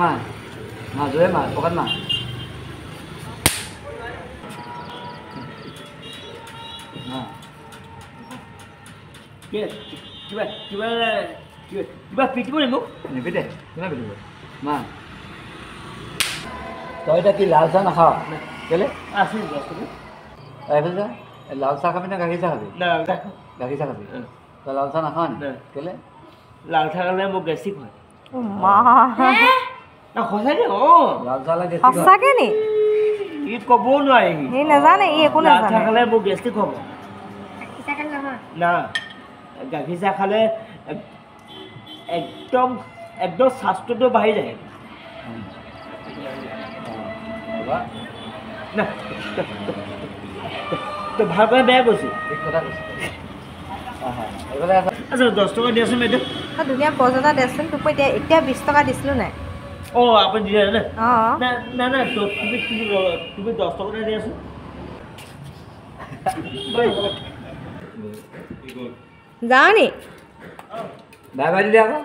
মাৰ মাৰ, জোৰে মাৰ, পকেট মাৰ। মাৰ। কিবা কিবা কিবা কিবা পিটিব নি মোক? নিপিটে, কোনে পিটিব? মাৰ। তই এতিয়া কি লাল চাহ নাখাৱ কেলে? আছে 10 টকা। এইফালে যা। এই লাল চাহ খাবি নে গাখীৰ চাহ খাবি? না। গাখীৰ চাহ খাবি? তই লাল চাহ নাখাৱ নি? নাই। কেলে? লাল চাহ খালে মোৰ গেষ্ট্ৰিক হয়। মা! না, সঁচাকে অঁ। লাল চাহ হ'লে গেষ্ট্ৰিক হয়? সঁচাকে নি? ই ক'বও নোৱাৰে সি। সি নাজানে, ই একো লাল চাহ নাজানে। খালে মোৰ গেষ্ট্ৰিক হ'ব না। গাখীৰ চাহ খালে একদম একদম স্বাস্থ্যটো বাঢ়ি যায়। বাবা। না, তই ভাল পাই বেয়া কৈছোঁ? ঠিক কথা কৈছ। এইফালে আছা। আচ্ছা, 10 টকা দিয়াচোন বাইদেউ। তই ধুনীয়া পজ এটা দেচোন। তোক মই এতিয়া এতিয়া 20 টকা দিছিলোঁ নাই? অঁ, আপুনি দিলে নে? অঁ। না না না, তুমি তুমি তুমি 10 টকা এটা দিয়াচোন। যাওঁ নি? বাই বাই দিলে আকৌ।